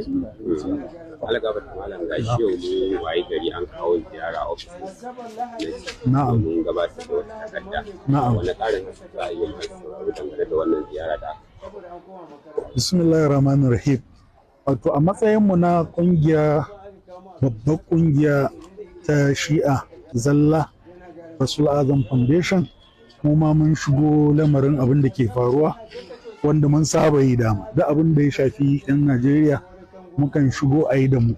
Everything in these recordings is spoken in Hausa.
Algaba da malam, gashi yau mun waye gari an kawo ziyara ofis Na'am. domin gabatar da wata takarda. Na'am. Wani ƙarin haske za a yi masu sauraro dangane da wannan ziyara da aka Bismillahir Rahmanir Rahim. Wato a matsayinmu na kungiya, babbar kungiya ta Shi'a zalla, Rasul Azam Foundation, mu ma mun shigo lamarin abin da ke faruwa, wanda mun saba yi dama. Duk abin da ya shafi 'yan Najeriya mukan shigo a yi da mu.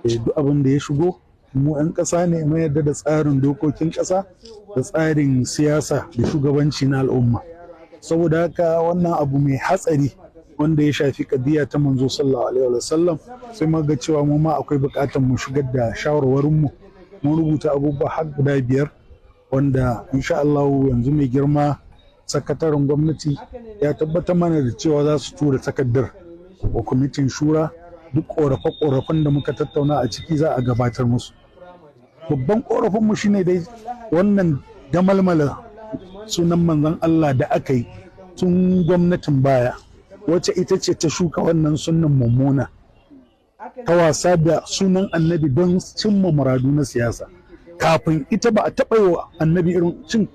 Duk abin da ya shigo, mu 'yan ƙasa ne, mun yarda da tsarin dokokin ƙasa da tsarin siyasa da shugabanci na al'umma. Saboda haka wannan abu mai hatsari wanda ya shafi kadiya ta manzo sallallahu alaihi wa sallam, sai muka ga cewa mu ma akwai buƙatar mu shigar da shawarwarin mu. Mun rubuta abubuwa har guda 5, wanda insha Allah yanzu mai girma sakataren gwamnati ya tabbatar mana da cewa za su tura takardar wa kwamitin shura. Duk ƙorafe-ƙorafen da muka tattauna a ciki za a gabatar musu. Babban ƙorafinmu shine dai wannan damalmala sunan manzon Allah da aka yi tun gwamnatin baya, wacce ita ce ta shuka wannan sunan mummuna ta wasa da sunan annabi don cimma muradu na siyasa. Kafin ita ba a taɓa yi wa annabi irin cin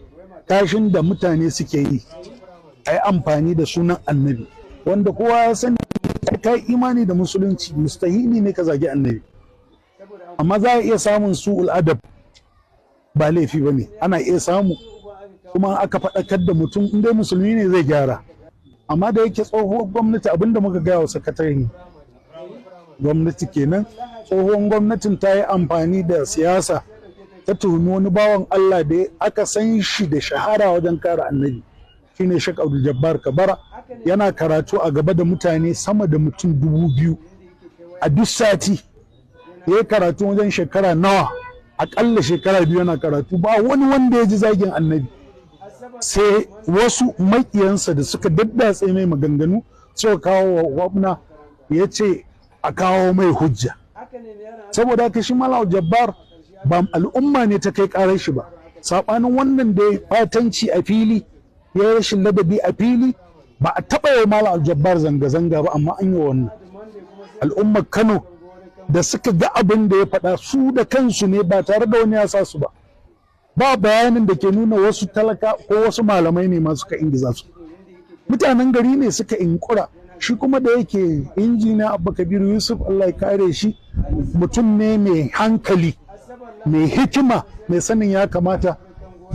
kashin da mutane suke yi, a yi amfani da sunan annabi, wanda kowa ya sani, ka yi imani da musulunci, mustahili ne ka zagi annabi. Amma za a iya samun su'ul adab, ba laifi ba ne, ana iya samu, kuma aka faɗakar da mutum, in dai musulmi ne, zai gyara. Amma da yake tsohuwar gwamnati, abinda muka gaya wa sakataren gwamnati kenan, tsohuwar gwamnatin ta yi amfani da siyasa ta tuhumi wani bawan Allah da aka san shi da shahara wajen kare annabi, shine Sheikh Abdul Jabbar Kabara. Yana karatu a gaba da mutane sama da mutum 2000 a duk sati. Ya yi karatu wajen shekara nawa, akalla shekara 2 yana karatu, ba wani wanda ya ji zagin annabi, sai wasu makiyansa da suka daddatse mai maganganu suka kawo wa gwamna, ya ce a kawo mai hujja. Saboda haka shi Malam Jabbar ba al'umma ne ta kai karar shi ba, saɓanin wannan da ya fatanci a fili, ya yi rashin ladabi a fili. Ba a taɓa yi Malam Jabbar zanga-zanga ba, amma an yi wannan. Al'ummar Kano da suka ga abin da ya faɗa, su da kansu ne, ba tare da wani ya sa su ba. Ba bayanin da ke nuna wasu talaka ko wasu malamai ne ma suka ingiza su, mutanen gari ne suka inkura. Shi kuma da yake injiniya Abba Kabiru Yusuf, Allah ya kare shi, mutum ne mai hankali, mai hikima, mai sanin ya kamata,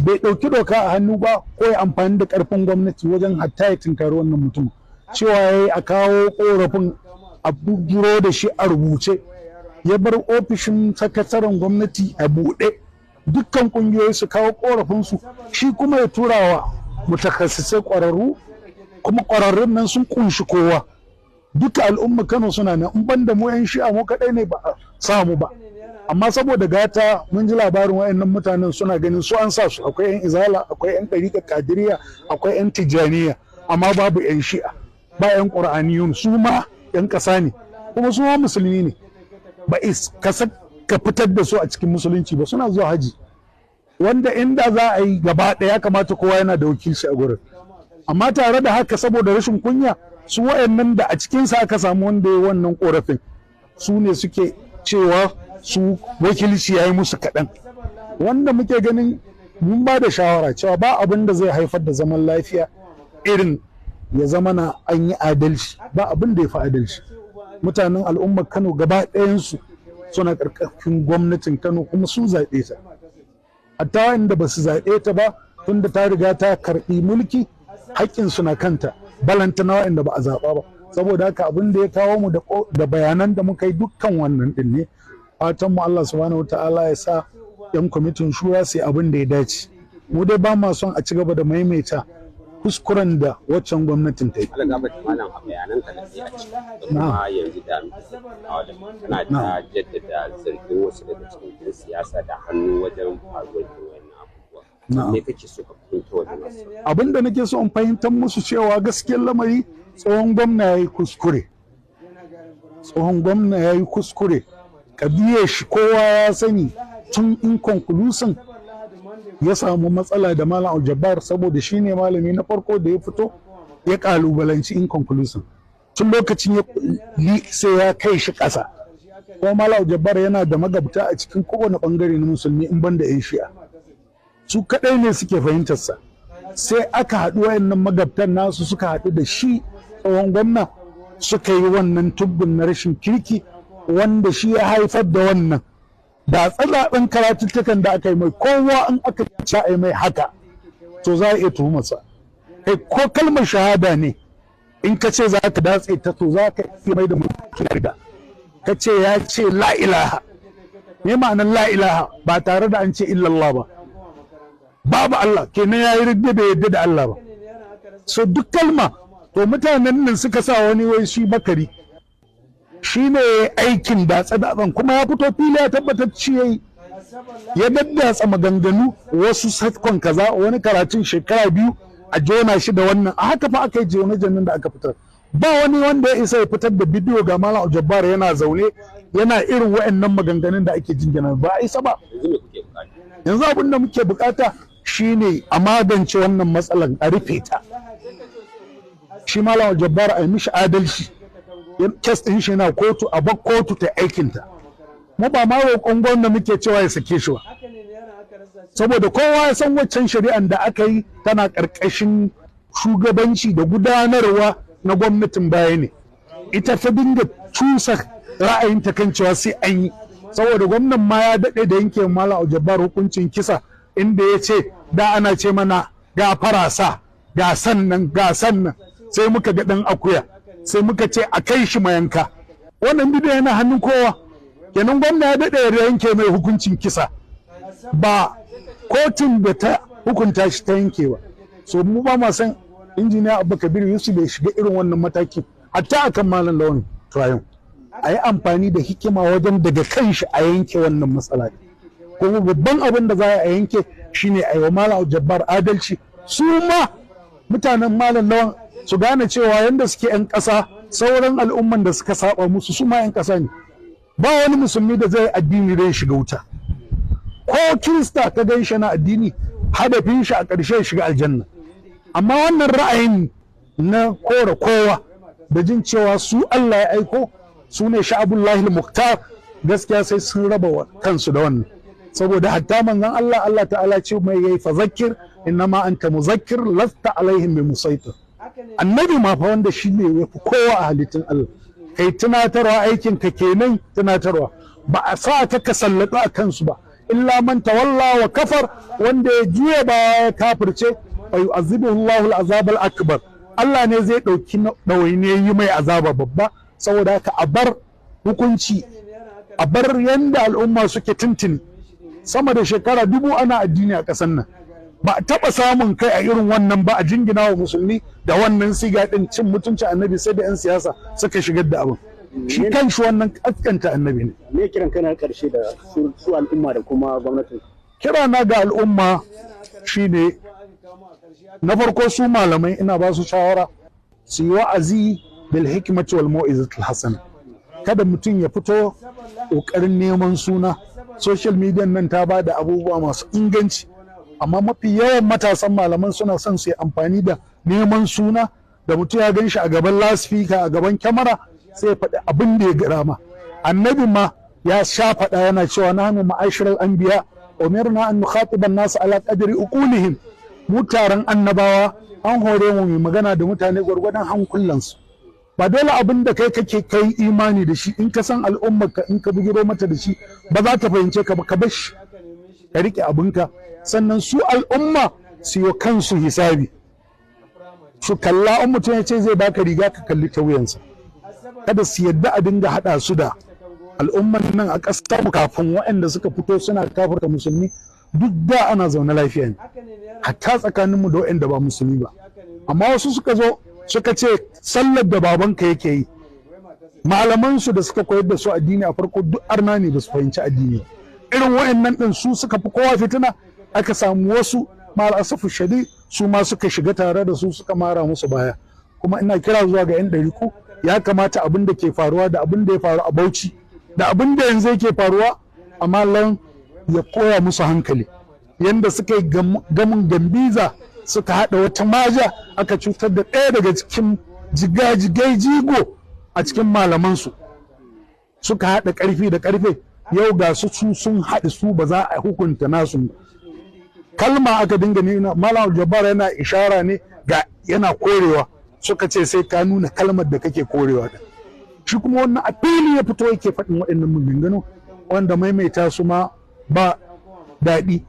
bai ɗauki doka a hannu ba ko ya amfani da ƙarfin gwamnati wajen hatta ya tunkari wannan mutum. Cewa ya yi a kawo ƙorafin, a bujuro da shi a rubuce. Ya bar ofishin sakataren gwamnati a buɗe, dukkan ƙungiyoyi su kawo ƙorafinsu, shi kuma ya turawa mutakassisai ƙwararru, kuma ƙwararrun nan sun kunshi kowa. Duka al'umma Kano suna nan, in ban da mu 'yan Shi'a, mu kaɗai ne ba a samu ba. Amma saboda gata mun ji labarin wayannan mutanen suna ganin su an sa su. Akwai 'yan Izala, akwai 'yan ɗariƙar Kadiriya, akwai 'yan Tijjaniya, amma babu 'yan Shi'a, ba 'yan Ƙur'aniyun. Su ma 'yan ƙasa ne, kuma su ma musulmi ne, ba is ka ka fitar da su a cikin musulunci ba. Suna zuwa haji, wanda inda za a yi gaba ɗaya ya kamata kowa yana da wakilci a gurin. Amma tare da haka, saboda rashin kunya, su wayannan da a cikinsa aka samu wanda ya wannan korafin, su ne suke cewa su wakilci ya yi musu kaɗan. Wanda muke ganin mun ba da shawara cewa ba abin da zai haifar da zaman lafiya irin ya zama na an yi adalci, ba abin da ya fi adalci. Mutanen al'ummar Kano gaba ɗayansu suna ƙarƙashin gwamnatin Kano, kuma sun zaɓe ta. Hatta wanda ba su zaɓe ta ba, tunda ta riga ta karɓi mulki, haƙƙinsu na kanta, balantana waɗanda ba a zaɓa ba. Saboda haka abin da ya kawo mu da bayanan da muka yi dukkan wannan ɗin ne. Fatan mu Allah subhanahu ta'ala ya sa yan kwamitin shura su yi abin da ya dace. Mu dai ba ma son a ci gaba da maimaita kuskuren da waccan gwamnatin ta yi. Allah gafarta malam, a bayanan ka da kai a ciki da kuma yanzu da muke tattaunawa da kana ta jaddada zargin wasu daga cikin 'yan siyasa da hannu wajen faruwar irin wannan abubuwa. Me kake so ka fahimta wajen wasu? Abin da nake so in fahimtar musu cewa gaskiyar lamari, tsohon gwamna ya yi kuskure. Tsohon gwamna ya yi kuskure. Kadiyar shi kowa ya sani, tun inconclusive ya samu matsala da Malam Jabbar, saboda shi ne malami na farko da ya fito ya kalubalanci inconclusive. Tun lokacin ya kulli sai ya kai shi ƙasa. Kuma Malam Jabbar yana da magabta a cikin kowane bangare na musulmi in banda 'yan Shi'a. Su kaɗai ne suke fahimtarsa. Sai aka haɗu wayannan magabtan nasu suka haɗu da shi tsohon gwamna, suka yi wannan tubbin na rashin kirki wanda shi ya haifar da wannan. Da tsazaɓen karatuttukan da aka yi mai, kowa in aka ci a yi mai haka, to za a iya tuhumarsa. Kai, ko kalmar shahada ne in ka ce za ka datse ta, to za ka iya mai da mutum riga. Ka ce ya ce la ilaha, me ma'anar la ilaha ba tare da an ce illallah ba? Babu Allah kenan, ya yi ridda, bai yadda da Allah ba. So duk kalma, to mutanen nan suka sa wani wai shi Bakari, shi ne aikin datsa datsan, kuma ya fito fili ya tabbatar shi yayi, ya daddatsa maganganu wasu satkon kaza, wani karatun shekara 2 a jona shi da wannan. A haka fa aka yi jone jonen da aka fitar. Ba wani wanda ya isa ya fitar da bidiyo ga Malam Jabbar yana zaune yana irin wa'annan maganganun da ake jingina, ba a isa ba. Yanzu me kuke bukata? Yanzu abin da muke bukata shine a magance wannan matsalar, a rufe ta. Shi Malam Jabbar a yi mishi adalci. Case din shi yana kotu, a bar kotu ta aikinta. Mu ba ma roƙon gwamna muke cewa ya sake shi ba, saboda kowa ya san waccan shari'an da aka yi tana ƙarƙashin shugabanci da gudanarwa na gwamnatin baya ne. Ita ta dinga cusa ra'ayinta kan cewa sai an yi, saboda gwamnan ma ya daɗe da yanke Malam Jabbar hukuncin kisa, inda ya ce da ana ce mana ga farasa, ga sannan ga sannan, sai muka ga ɗan akuya, sai muka ce a kai shi mayanka. Wannan bidiyo yana hannun kowa. Kenan gwamna ya daɗe da yanke mai hukuncin kisa, ba kotun da ta hukunta shi ta yanke ba. So mu ba ma san Injiniya Abba Kabir Yusuf bai shiga irin wannan mataki, hatta akan Malam Lawan Trayon. A yi amfani da hikima wajen daga kan shi a yanke wannan matsala. Kuma babban abin da za a yanke shine a yi wa Malam Jabbar adalci. Su ma mutanen Malam Lawan su gane cewa yanda suke 'yan ƙasa, sauran al'umman da suka saba musu su ma 'yan ƙasa ne. Ba wani musulmi da zai addini da ya shiga wuta. Ko Kirista ka gan shi na addini, hadafin shi a ƙarshe ya shiga aljanna. Amma wannan ra'ayin na kore kowa da jin cewa su Allah ya aiko, su ne sha'abullahi muktar, gaskiya sai sun raba kansu da wannan. Saboda hatta manzon Allah, Allah ta'ala ce mai yayi fazakir innama anta muzakkir lasta alaihim bi musaitir. Annabi ma fa, wanda shi ne yafi kowa a halittun Allah, kai tunatarwa, aikin ka kenan tunatarwa, ba a sa ka ka sallatu a kansu ba. Illa man tawalla wa kafar, wanda ya juya ba ya kafirce, fa yu'azzibuhu Allahu al-azab al-akbar, Allah ne zai dauki ɗawainiyar yi mai azaba babba. Saboda haka a bar hukunci, a bar yanda al'umma suke tuntuni. Sama da shekara 1000 ana addini a ƙasar nan, ba a taɓa samun kai a irin wannan ba, a jingina wa musulmi da wannan siga ɗin cin mutuncin annabi, sai da 'yan siyasa suka shigar da abin. Shi kan shi wannan kaskanta annabi ne. Me kiran kana ƙarshe da su al'umma da kuma gwamnatin? Kira na ga al'umma shine, na farko su malamai ina ba su shawara su yi wa'azi bil hikmati wal mau'izatil hasana. Kada mutum ya fito ƙoƙarin neman suna. Social media nan ta ba da abubuwa masu inganci, amma mafi yawan matasan malaman suna son su yi amfani da neman suna, da mutum ya gan shi a gaban lasfika, a gaban kyamara, sai ya faɗi abin da ya gara ma. Annabi ma ya sha faɗa yana cewa nahnu ma'ashiral anbiya umirna an nukhatiba an-nas ala qadri uqulihim. Mu taron annabawa an hore mu mai magana da mutane gwargwadon hankulansu. Ba dole abin da kai kake kai imani da shi, in ka san al'ummarka, in ka bugiro mata da shi ba za ta fahimce ka ba, ka bar shi, ka rike abinka. Sannan su al'umma su yi kansu hisabi, su kalla in mutum ya ce zai baka riga, ka kalli ta wuyansa. Kada su yadda a dinga haɗa su da al'umman nan a ƙasar mu. Kafin waɗanda suka fito suna kafirta musulmi, duk da ana zaune lafiya ne, hatta tsakaninmu da waɗanda ba musulmi ba. Amma wasu suka zo suka ce sallar da babanka yake yi, malamansu da suka koyar da su addini a farko duk arna ne, ba su fahimci addini. Irin waɗannan ɗin su suka fi kowa fitina. Aka samu wasu mal asafu shadi su ma suka shiga tare da su, suka mara musu baya. Kuma ina kira zuwa ga 'yan ɗariku, ya kamata abin da ke faruwa da abin da ya faru a Bauchi da abin da yanzu yake faruwa a Malam ya koya musu hankali. Yanda suka yi gamin gambiza suka haɗa wata maja aka cutar da ɗaya daga cikin Jigajigai, jigo a cikin malamansu suka haɗa ƙarfi da ƙarfe, yau ga su sun haɗe, su ba za a hukunta nasu. Kalma aka dinga nuna Malam Jabbar yana ishara ne ga yana korewa, suka ce sai ka nuna kalmar da kake korewa da shi. Kuma wannan a fili ya fito yake faɗin waɗannan maganganu wanda maimaita su ma ba daɗi.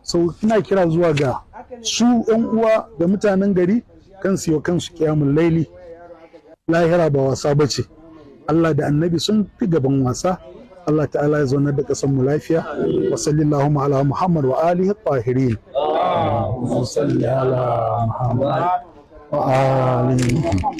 Sau ina kira zuwa ga su 'yan uwa da mutanen gari kan siyo kansu kiyamun laili. Lahira ba wasa ba ce, Allah da Annabi sun fi gaban wasa. Allah ta'ala ya zaunar da ƙasar mu lafiya. Wa sallallahu ala Muhammad wa alihi tahirin. Salli ala Muhammad wa alihi.